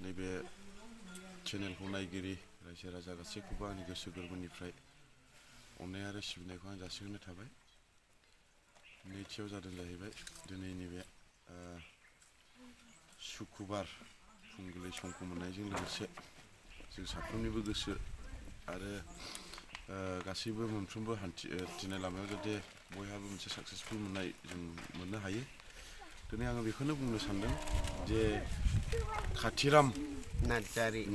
नैबे चेनेलखौ नायगिरि रायजो राजा गासैखौबो आंनि गोसो गोरबोनिफ्राय अननाय आरो सिबिनायखौ आं जासिहरनाय थाबाय। नैथियाव जादों जाहैबाय दिनैनि बे सुक्रुबार फुंबिलि समखौ मोननायजों लोगोसे जों साफ्रोमनिबो गोसो आरो गासैबो मोनफ्रोमबो हान्थिनाय लामायाव जाहाथे बयहाबो मोनसे साक्सेसफुल मोननाय जों मोननो हायो। दिनै आङो बेखौनो बुंनो सानदों जे खाथिराम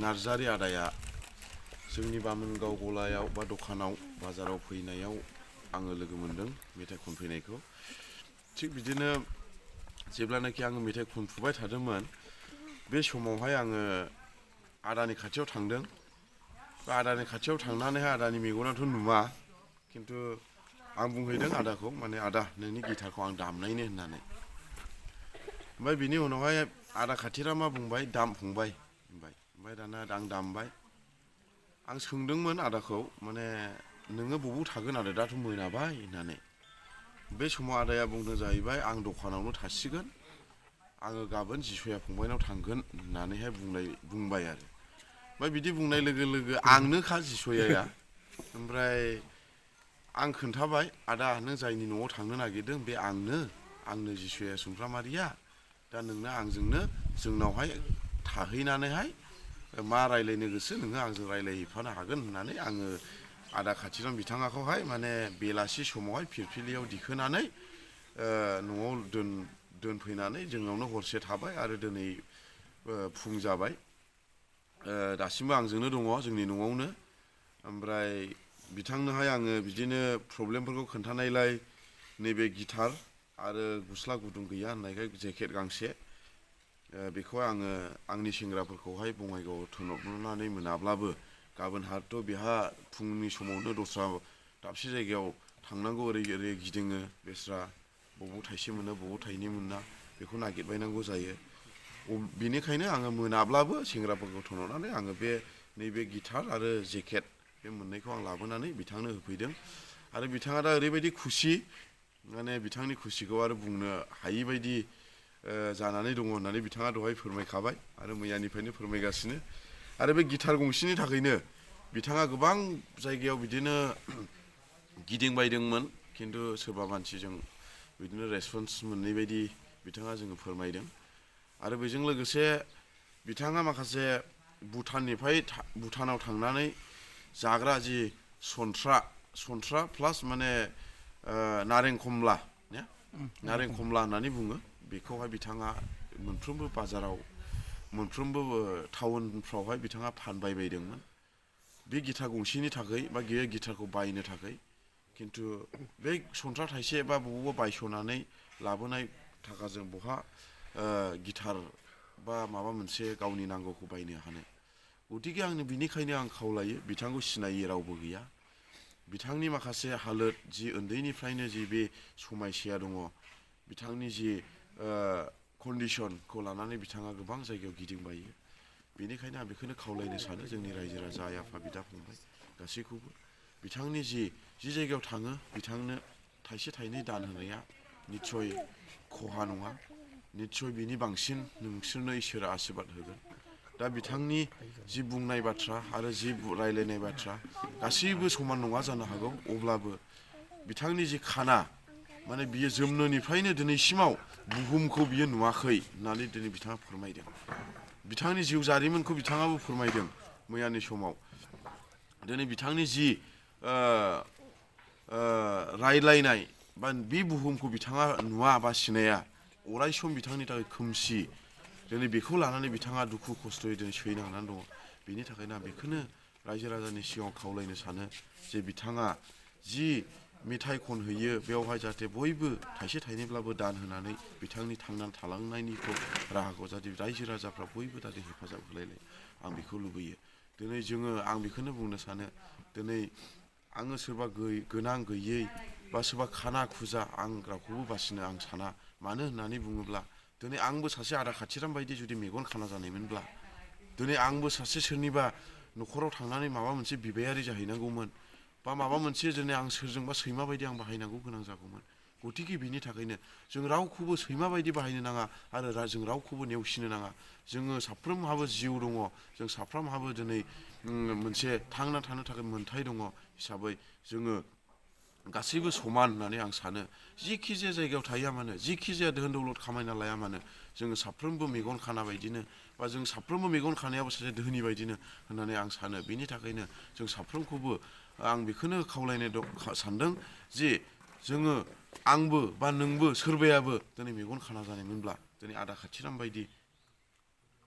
नार्जारि आदाया जोंनि बामोनगाव गलायाव बा दखानाव बाजाराव फैनायाव आङो लोगो मोनदों मेथाइ खनफैनायखौ। थिग बिदिनो जेब्लानाखि आङो मेथाइ खनफुबाय थादोंमोन बे समावहाय आङो आदानि खाथियाव थांदों। बा आदानि खाथियाव थांनानैहाय आदानि मेगनावथ' नुवा, खिन्थु आं बुंहैदों आदाखौ, माने आदा नोंनि गिटारखौ आं दामनायनो होननानै। ओमफ्राय बिनि उनावहाय आदा खाथिरामा बुंबाय दाम फंबाय होनबाय। ओमफ्राय दाना आं दामबाय। आं सोंदोंमोन आदाखौ, माने नोङो बबाव थागोन आदा दाथ' मोनाबाय होननानै। बे समाव आदाया बुंदों जाहैबाय आं दखानावनो थासिगोन, आङो गाबोन जिसया फंबायनाव थांगोन होननानैहाय बुंबाय आरो। ओमफ्राय बिदि बुंनाय लोगो लोगो आंनोखा जिसयाया। ओमफ्राय आं खोन्थाबाय आदा नों जायनि न'आव थांनो नागिरदों बे आंनो जिसया सुमफ्रामारिया। दा नोंनो आंजोंनो जोंनावहाय थाहैनानैहाय मा रायज्लायनो गोसो नोङो आंजों रायज्लायहैफानो हागोन होननानै आङो आदा खाथिराम बिथाङाखौहाय माने बेलासि समावहाय फिरफिलियाव दिखोनानै न'आव दोनफैनानै जोंनावनो हरसे थाबाय आरो दिनै फुं जाबाय। दासिमबो आंजोंनो दङ जोंनि न'आवनो। ओमफ्राय बिथांनोहाय आङो बिदिनो प्रब्लेमफोरखौ खोन्थानायलाय नैबे गिटार आरो गस्ला गुदुं गैया होननायखाय जेकेट गांसे बेखौ आङो आंनि सेंग्राफोरखौहाय बङाइगावआव थिनहरनानै मोनाब्लाबो गाबोन हाथ' बेहा फुंनि समावनो दस्रा दाबसे जायगायाव थांनांगौ ओरै गिदिङो बेस्रा बबाव थाइसे मोनो बबाव थाइनै मोना बेखौ नागिरबायनांगौ जायो। बेनिखायनो आङो मोनाब्लाबो सेंग्राफोरखौ थिनहरनानै आङो बे नैबे गिटार आरो जेकेट बे मोननैखौ आं लाबोनानै बिथांनो होफैदों। आरो बिथाङा दा ओरैबायदि खुसि, माने बिथांनि खुसिखौ आरो बुंनो हायिबायदि जानानै दङ होननानै बिथाङा दहाय फोरमायखाबाय आरो मैयानिफ्रायनो फोरमायगासिनो। आरो बे गिटार गंसेनि थाखायनो बिथाङा गोबां जायगायाव बिदिनो गिदिंबायदोंमोन, खिन्थु सोरबा मानसिजों बिदिनो रेसपन्स मोनै बायदि बिथाङा जोङो फोरमायदों। आरो बेजों लोगोसे बिथाङा माखासे भुटानाव थांनानै जाग्रा जि सन्थ्रा प्लास माने नारें खमला होननानै बुङो, बेखौहाय बिथाङा मोनफ्रोमबो बाजाराव मोनफ्रोमबो टाउनफ्रावहाय बिथाङा फानबाय बायदोंमोन बे गिटार गंसेनि थाखाय बा गिटारखौ बायनो थाखाय। खिन्थु बे सन्थ्रा थाइसे बा बबावबा बायस'नानै लाबोनाय थाखाजों बहा गिटार बा माबा मोनसे गावनि नांगौखौ बायनो हानो। गतिके आंनो बिनिखायनो आं खावलायो, बिथांखौ सिनायै रावबो गैया। बिथांनि माखासे हालोद जि उन्दैनिफ्रायनो जि बे समायसाया दङ, बिथांनि जि कन्डिसनखौ लानानै बिथाङा गोबां जायगायाव गिदिंबायो। बेनिखायनो आं बेखौनो खावलायनो सानो जोंनि रायजो राजा आइ आफा बिदा फंबाय गासैखौबो, बिथांनि जि जायगायाव थाङो बिथांनो थाइसे थाइनै दान होनाया निस्सय खहा नङा। निस्सय बिनि बांसिन नोंसोरनो इसोरा आशिर्बाद होगोन। दा बिथांनि जि बुंनाय बाथ्रा आरो जि रायलायनाय बाथ्रा गासैबो समान नङा जानो हागौ, अब्लाबो बिथांनि जि खाना, माने बियो जोनोमनिफ्रायनो दिनैसिमाव बुहुमखौ बियो नुवाखै होननानै दिनै बिथाङा फोरमायदों। बिथांनि जिउ जारिमिनखौ बिथाङाबो फोरमायदों मैयानि समाव। दिनै बिथांनि जि रायलायनाय बा बे बुहुमखौ बिथाङा नुवा बा सिनाया, अराय सम बिथांनि थाखाय खोमसि। दिनै बेखौ लानानै बिथाङा दुखु खस्थ'यै दिनै सैनांनानै दङ। बेनि थाखायनो आं बेखौनो रायजो राजानि सिगाङाव खावलायनो सानो जे बिथाङा जि मेथाइ खनहैयो बेवहाय जाहाथे बयबो थाइसे थाइनैब्लाबो दान होनानै बिथांनि थांनानै थालांनायनिखौ राहाखौ जाहाथे रायजो राजाफ्रा बयबो जाहाथे हेफाजाब होलायलाय, आं बेखौ लुबैयो। दिनै आं बेखौनो बुंनो सानो, दिनै आङो सोरबा गोनां गैयै बा सोरबा खाना खुजा आं रावखौबो बासिनो आं साना। मानो होननानै बुङोब्ला दिनै आंबो सासे आदा खाथिराम बायदि जुदि मेगन खाना जानायमोनब्ला, दिनै आंबो सासे सोरनिबा न'खराव थांनानै माबा मोनसे बिबायारि जाहैनांगौमोन, बा माबा मोनसे दिनै आं सोरजोंबा सैमा बायदि आं बाहायनांगौ गोनां जागौमोन। गतिके बिनि थाखायनो जों रावखौबो सैमा बायदि बाहायनो नाङा आरो जों रावखौबो नेवसिनो नाङा जोङो साफ्रोमहाबो जिउ दङ जों साफ्रोमहाबो दिनै मोनसे थांना थानो थाखाय मोन्थाय दङ हिसाबै जोङो गासैबो समान होननानै आं सानो जिखि जाया जायगायाव थाया मानो जिखि जाया दोहोन दौलत खामायना लाया मानो जोङो साफ्रोमबो मेगन खाना बायदिनो बा जों साफ्रोमबो मेगन खानायाबो सासे धोनि बायदिनो होननानै आं सानो बिनि थाखायनो जों साफ्रोमखौबो आं बेखौनो खावलायनो सानदों जे जोङो आंबो बा नोंबो सोरबायाबो दिनै मेगन खाना जानायमोनब्ला दिनै आदा खाथिराम बायदि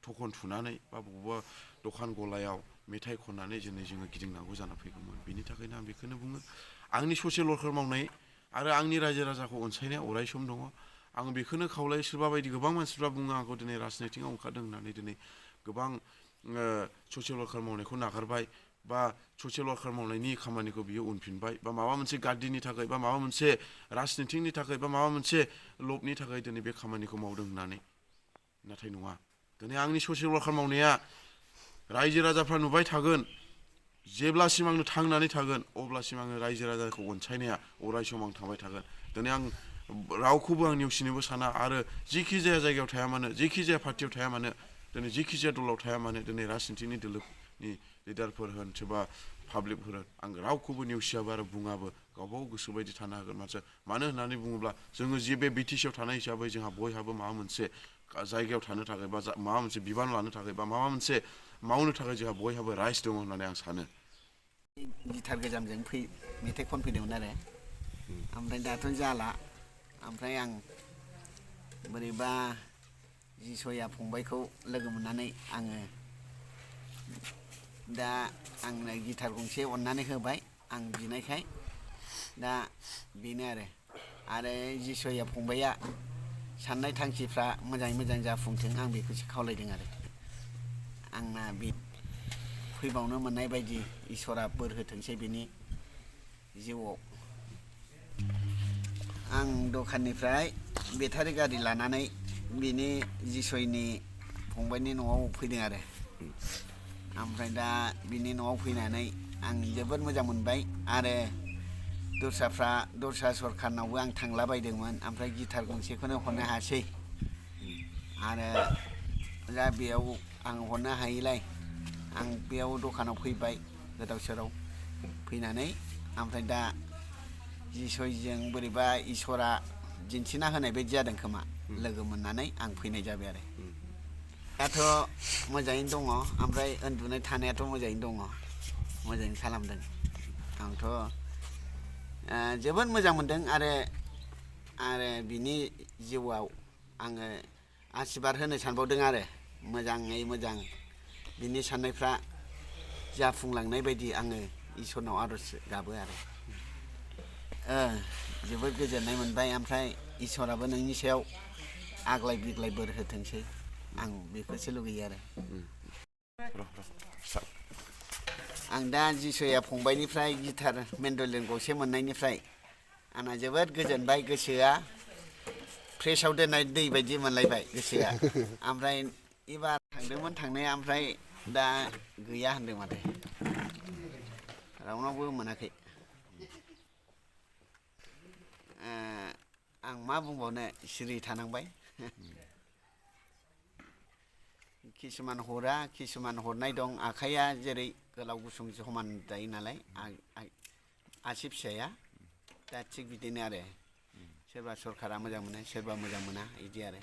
थखन थुनानै बा बबेबा दखान गलायाव मेथाइ खननानै दिनै जोङो गिदिंनांगौ जाना फैगौमोन बिनि थाखायनो आं बेखौनो बुङो आंनि ससियेल वार्कार मावनाय आरो आंनि रायजो राजाखौ अनसायनाया अराय सम दङ आं बेखौनो खावलायो सोरबा बायदि गोबां मानसिफ्रा बुङो आंखौ दिनै राजनितिकआव ओंखारदों होननानै दिनै गोबां ससियेल वार्कार मावनायखौ नागारबाय बा ससियेल वार्कार मावनायनि खामानिखौ बियो उनफिनबाय बा माबा मोनसे गार्दिनि थाखाय बा माबा मोनसे राजनितिकनि थाखाय बा माबा मोनसे लबनि थाखाय दिनै बे खामानिखौ मावदों होननानै नाथाय नङा दिनै आंनि ससियेल वार्कार मावनाया रायजो राजाफ्रा नुबाय थागोन जेब्लासिम आंनो थांनानै थागोन अब्लासिम आङो रायजो राजाखौ अनसायनाया अराय सम आं थांबाय थागोन दिनै आं रावखौबो आं नेवसिनोबो साना आरो जिखि जाया जायगायाव थाया मानो जिखि जाया पार्टियाव थाया मानो दिनै जिखि जाया दलाव थाया मानो दिनै राजनितिकनि दोलोनि लिडारफोर होन सोरबा पाब्लिकफोर होन आं रावखौबो नेवसियाबो आरो बुङाबो गावबागाव गोसो बायदि थानो हागोन मानो होननानै बुङोब्ला जोङो जे बे बिटिसिआव थानाय हिसाबै जोंहा बयहाबो माबा मोनसे जायगायाव थानो थाखाय बा माबा मोनसे बिबान लानो थाखाय बा माबा मोनसे मावनो थाखाय जोंहा बयहाबो राइट्स दङ होननानै आं सानो गिटार गोजामजों मेथाइ खनफैदोंमोन आरो ओमफ्राय दाथ' जाला ओमफ्राय आं बोरैबा जिसया फंबायखौ लोगो मोननानै आङो दा आंनो गिटार गंसे अननानै होबाय आं बिनायखाय दा बेनो आरो जिसया फंबाया साननाय थांखिफ्रा मोजाङै मोजां जाफुंथों आं बेखौसो खावलायदों आरो आंना बे फैबावनो मोननाय बायदि इसोरा बोर होथोंसै बिनि जिउआव आं दखाननिफ्राय बेटारि गारि लानानै बिनि जिसयनि फंबायनि न'आव फैदों आरो ओमफ्राय दा बिनि न'आव फैनानै आं जोबोद मोजां मोनबाय आरो दस्रा सरखारनावबो आं थांलाबायदोंमोन ओमफ्राय गिटार गंसेखौनो हरनो हायासै आरो दा बेयाव आं हरनो हायैलाय आं बेयाव दखानाव फैबाय गोदाव सोराव फैनानै ओमफ्राय दा जिसयजों बोरैबा इसोरा दिन्थिना होनाय बायदि जादों खोमा लोगो मोननानै आं फैनाय जाबाय आरो दाथ' मोजाङैनो दङ ओमफ्राय उन्दुनाय थानायाथ' मोजाङैनो दङ मोजाङैनो खालामदों आंथ' जोबोद मोजां मोनदों आरो बिनि जिउआव आङो आसिरबाद होनो सानबावदों आरो मोजाङै मोजां बिनि साननायफ्रा जाफुंलांनाय बायदि आङो इसोरनाव आर'ज गाबो आरो जोबोद गोजोननाय मोनबाय ओमफ्राय इसोराबो नोंनि सायाव आग्लाय बिग्लाय बोर होथोंसै आं बेखौसो लुगैयो आरो आं दा जिसया फंबायनिफ्राय गिटार मेन्डलिन गंसे मोननायनिफ्राय आंना जोबोद गोजोनबाय गोसोआ फ्रेसाव दोननाय दै बायदि मोनलायबाय गोसोआ ओमफ्राय एबार थांदोंमोन थांनाया ओमफ्राय दा गैया होनदों माथो रावनावबो मोनाखै आं मा बुंबावनो सिरि थानांबाय किसुमान हरा किसुमान हरनाय दं आखाइया जेरै गोलाव गुसुं समान जायो नालाय आसि फिसाया दा थिग बिदिनो आरो सोरबा सरखारा मोजां मोनो सोरबा मोजां मोना बिदि आरो